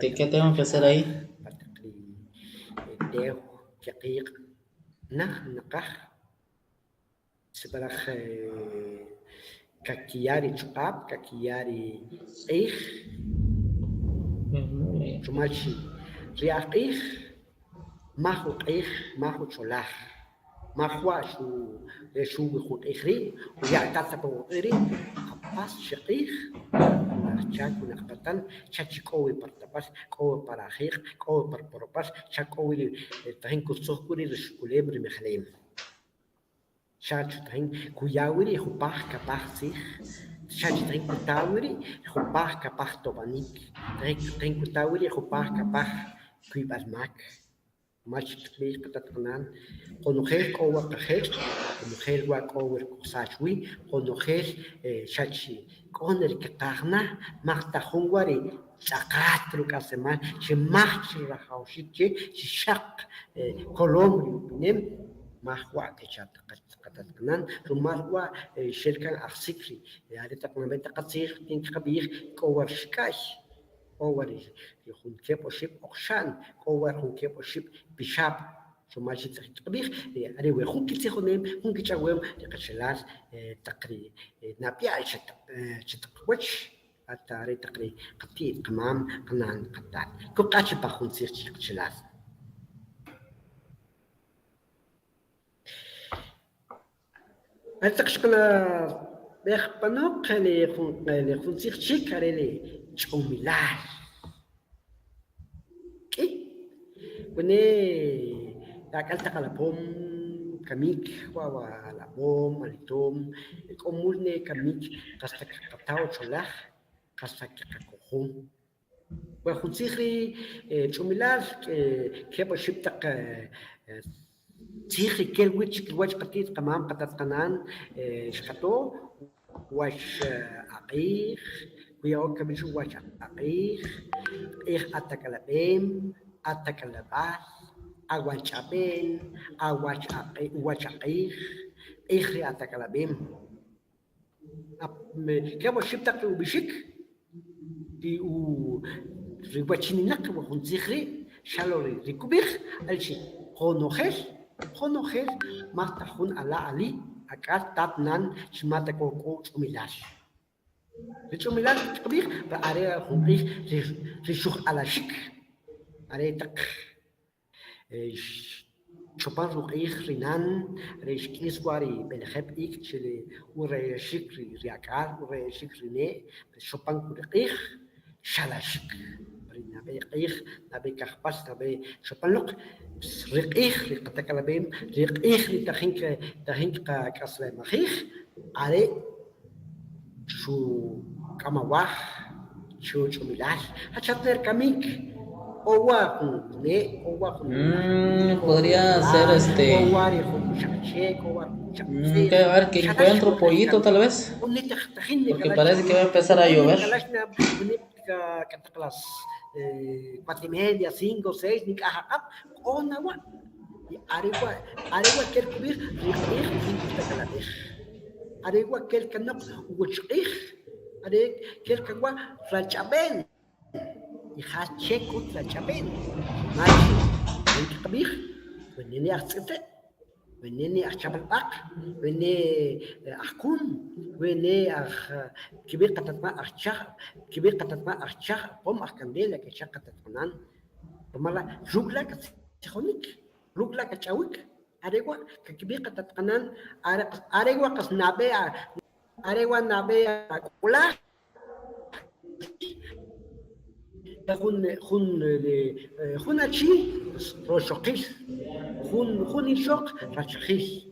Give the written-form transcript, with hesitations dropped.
¿Qué tengo que hacer ahí? Pa taq ri tew, kyaqiq', naj naqaj sib'alaj kakiya ri chuq'ab', kakiya ri q'ij, rumal chi ri ajq'ij maj uq'ij, maj ucholaj, maj wa' xu re xuw wi jun q'ij ri' o ya'tal ta pa we q'ij ri', apas chi q'ij, jun ajchak, jun ajpatan xa chi k'o wi pa ri tab'al, k'o wi pa rajiq', k'o wi pa ri porob'al, xa k'o wi ri tajin kutzuj wi ri xukulem ri mejlem. Xa chi tajin kuya wi ri' jupaj kapaj tzij, xa chi tajin kuta wi ri' jupaj kapaj tob'anik, tajin kuta wi ri' jupaj kapaj kuyb'al mak. Rumal chi kb'ij qatat qanan, qonojel k'o wa qajech', qonojel wa k'o wi kujsach wi, qonojel xa chi k'o na ri kqaj na, maj ta jun wa ri tz'aqat ruk'aslemal che maj chi rajawxik che chi xaq kolom ri ub'inem, maj wa' kecha qatat qanan, rumal wa' xel kan ajsik ri are taq nab'e taq qatzij kqab'ij k'o wa rixk'a'y. K'o wa ri jun keb' oxib' oqxa'n, k'o wa jun keb' oxib' pixab', rumal chi kqab'ij are we jun kitzijonem, jun kich'awem ri qachalal taq ri nab'yal che taq wach, are taq ri qati't, qamam, qanan, qatat. Kuq'ax chi pa jun tzij che qachalal. Are taq xqanab'ej panoq le jun tzij chik are le ch'umilal. K'i wene ak'al taq alab'om kamik wa wa alab'om, alitom, e k'o mul ne kamik qas ta kqata ucholaj, qas ta kqakojo. We jun tzij ri' ch'umilal keb' oxib' taq tzij ri kel wi chi kiwach qati't qamam qatat qanan xqato wach aq'ij, kuya'o kab'ix wach aq'ij, q'ij atak'alab'em, atak'alab'al, awach'ab'en, awach uwach aq'ij, q'ij re atak'alab'em. Keb' oxib' taq ri ub'ixik ri u ri wachininaq we jun tzij ri' xa lo ri kub'ij are chi' qonojel qonojel maj ta jun ala ali, ak'al, tat, nan chi ma ta k'o k'o uch'umilal. Ri ch'umilal kqab'ij are jun q'ij ri xuj'alaxik are taq Xopan ruq'ij ri nan re xk'is wa' ri b'elejeb' ik' che le ure'exik ri ak'al, ure'exik ri ne', xopan k'u ri q'ij xalaxik ri nab'e q'ij, nab'e kajb'al, nab'e xopan loq ri q'ij ri qatak'alab'em, ri q'ij ri tajin tajin qak'aslemajij are xuk'amawaj che uch'umilal jacha ne kamik k'o wa' jun ne' k'o wa' jun Mm, podría ser este. k'o wa' ri jun xaq che' k'o wa' jun xaq Mm, a ver que encuentro pollito tal vez. Porque parece que va a empezar a llover. K'a taq las cuatro y media, cinco, seis, nik'aj aq'ab' k'o na wa' y are wa' are wa' kel kub'ij ri q'ij kutakalab'ej are wa' kel kanoq uwach q'ij are kel kan wa' rach'ab'en y jasche k'ut rach'ab'en rumal che kqab'ij wene ne ajtz'ite' wene ne ajchapal b'aq wene ajkun wene aj kib'i' qatat nan ajchaj kib'i' qatat nan ajchaj pom aj kandela kecha' qatat qanan rumal la' ruk' la' katzijonik ruk' la' katch'awik are wa' kakib'ij qatat qanan are wa' qas nab'e are wa' nab'e ak'ulaj Jun jun jun achi roxoqil, jun jun ixoq rachajil.